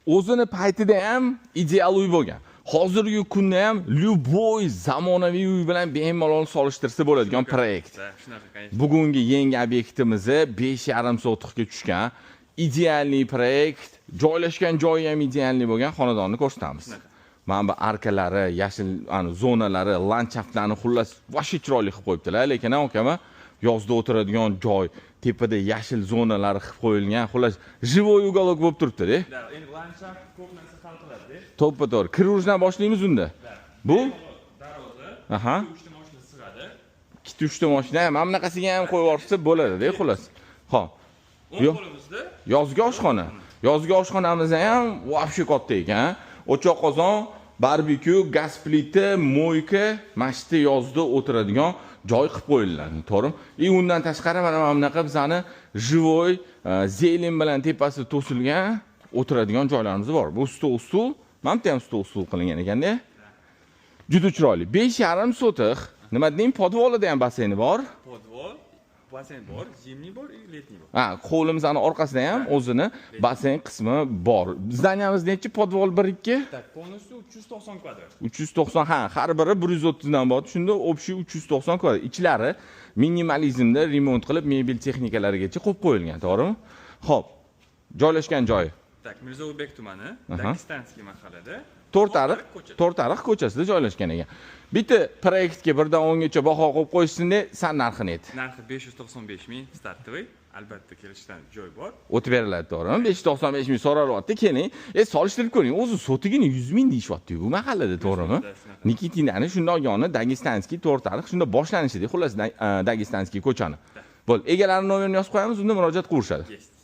O'zini paytida ham ideal uy bo'lgan. Hozirgi kunda ham любой zamonaviy uy bilan bemalol solishtirsa bo'ladigan proyekt. Да, shunaqa, конечно. Bugungi yangi obyektimizni 5,5 sotixga tushgan идеальный proyekt, joylashgan joyi ham идеальный bo'lgan xonadonni ko'rsatamiz. Mana bu arkalari, yashil ani zonalari, landshaftlarni, xullas, вообще chiroyli qilib qo'yibdilar. Lekin akama, yozda o'tiradigan joy, tepada yashil zonalari qilib qo'yilgan, xullas, живой уголок bo'lib turibdi-da. Да, endi landshaft ko'p narsa hal qiladi. To'ppa to'g'ri. Kiruvchidan boshlaymiz unda. Bu Darvoza, uchta mashina sig'adi. Ikkita, uchta mashina, mana bunaqasiga ham qo'yib yuborsa bo'ladi-da, xullas. Xo'p. O'ng Yo'q. qo'limizda Yozgi oshxona. Yozgi oshxonamiz ham вообще katta ekan. O'choq qozon, barbekyu, gaz plita, мойка, mana shu yerda yozda o'tiradigan joy qilib qo'yilgan, to'g'rimi? И undan tashqari mana bunaqa bizani живой зелень bilan tepasi to'silgan o'tiradigan joylarimiz bor. Bu stol, stul, mana bu yerda ham stol, stul qilingan ekanda. Juda chiroyli. 5,5 sotix. Nima deyim, подвал ida ham basseyni bor. Подвал, basseyn bor, зимний bor и летний bor. Ha, hovlimizni orqasida ham o'zini basseyn qismi bor. Здания miz nechi? Подвал 1 2? Так, полностью 390 kvadrat. 390, ha, har biri 130 dan bor. Shunda общий 390 kvadrat. Ichlari minimalizmda remont qilib, mebel texnikalarigacha qo'yib qo'yilgan, to'g'rimi? Xo'p. Joylashgan joyi. Так, Mirzo Ulug'bek tumani, Dagistanskiy mahallada. To'rtariq ko'chada. To'rtariq ko'chasida joylashgan ekan. Bitta proyektga 1 dan 10gacha baho qo'yib qo'yishsin-da, san narxini ayt. Narxi 595 ming стартовый. Albatta kelishdan joy bor. O'tib beriladi, to'g'rimi? 595 ming so'ralyapti, keling. Solishtirib ko'ring. O'zi sotigini 100 ming deyishyapti bu mahallada, to'g'rimi? Shunaqa. Nikitinani shundoq yoni Dagistanskiy To'rtariq shunda boshlanishida, xullas, Dagistanskiy ko'chani. Bo'ldi. Egalari nomerini yozib qo'yamiz, unda murojaat qilaverishadi. Есть.